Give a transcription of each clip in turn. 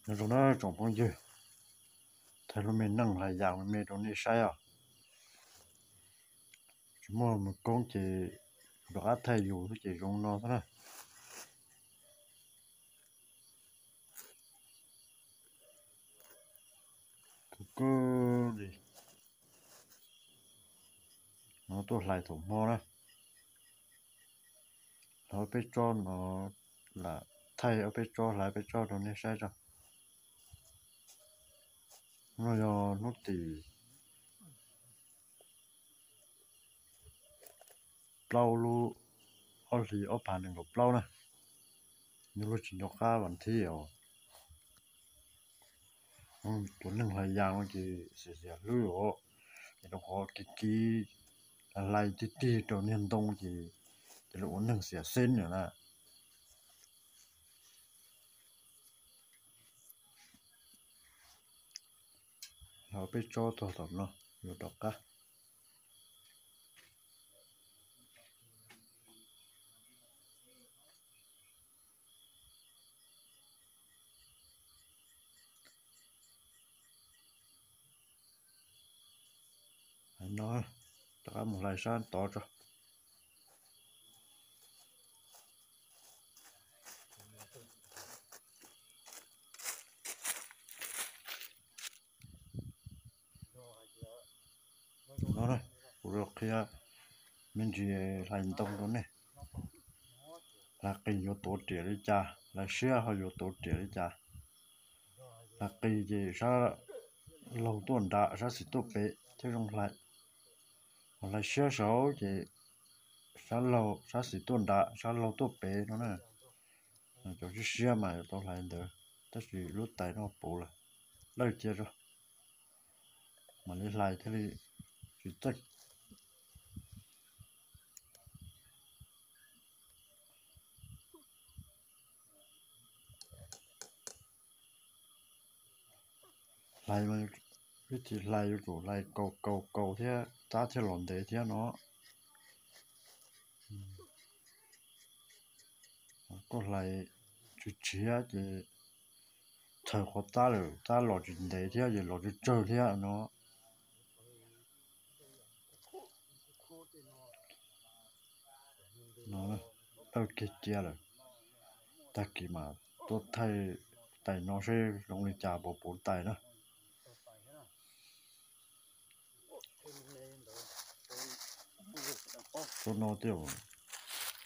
Nyob zoo na tsoom phooj ywg, thaij lub me neej hlais yas me me rau nej saib os. Tsis muaj mus koob ces rov qab thaij yus xwb ces zoo no xwb na. Kuv kuj li no tuaj hlais thaum hmo na. Hlais ob peb tsob no, lam thaij ob peb tsob hlais peb tsob rau nej saib tso. No yog hnub tim plaub lub ob hlis ob phav nees nkaum plaub na, nyob lub tsis nco qab vas thib os. Tus neeg hlais yas no ces xiam xiam hlwb os, ces rau qhov kiv kiv hlais tig tig rau niag ntoo ces, ces lawv ua neeg xiam xeb lawm na. Hlais peb tsob txog tom no yuav rov qab. No, rov qab mus hlais sab tod tso. No, kuv qhia me ntsis hlais ntoo rau nej. Hlais qis yuav tuav riam li cas, hlais siab ho yuav tuav riam li cas. Hlais qis ces sab laug tuaj nram, sab xis tuaj pem thiaj zoo hlais. Ho hlais siab saud ces sab laug, sab xis tuaj nram, sab laug tuaj pem no na. Cov siab siab mas yuav tau hlais ntawd, tab sis lub tais no puv lawm, dawj cia tso, mam li hlais thiaj li tsis txeej. Hlais, vib thim hlais yuav tsum hlais kaus kaus kaus thiab tab thiaj los ntev thiab no. Koj hlais tshiav tshiav ces txhaws qhov tab lawm tab los tsis ntev thiab ces los tsawg tsawg thiab no. No, dawj kiag cia lawm. Tag kis mas tuaj thaij tais no seb zoo li cas puas puv tais na. Tsob no tej zaum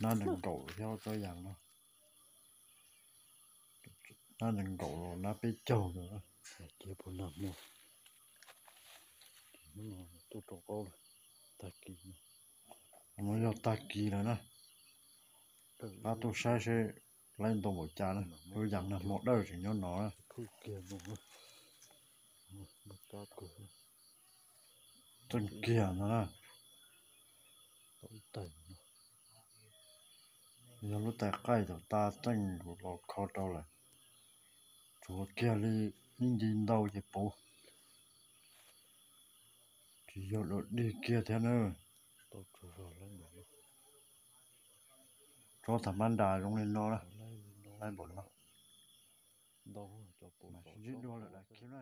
nab nees nkaum thiab tsob yas no. Nab nees nkaum los nab peb caug ntawd. Ces puas nag hmo, hnub no tuaj rau qaub lawm, tag kis no. No yog tag kis lawm na. Pab tuaj saib seb laib ntau npaum cas na, lub yas nag hmo dawj tseem nyob no na. Txeej kiag no na. Yog lub tais qaij thaum tas txeej los kho rau lawm. Tsuav kiag li ib nti ntau ces puv. Tsis yog dua dig kiag thiab na. Tsob thav mab nras zoo li no na, laib npaum no. Sib ntsib dua lawm daim clip na.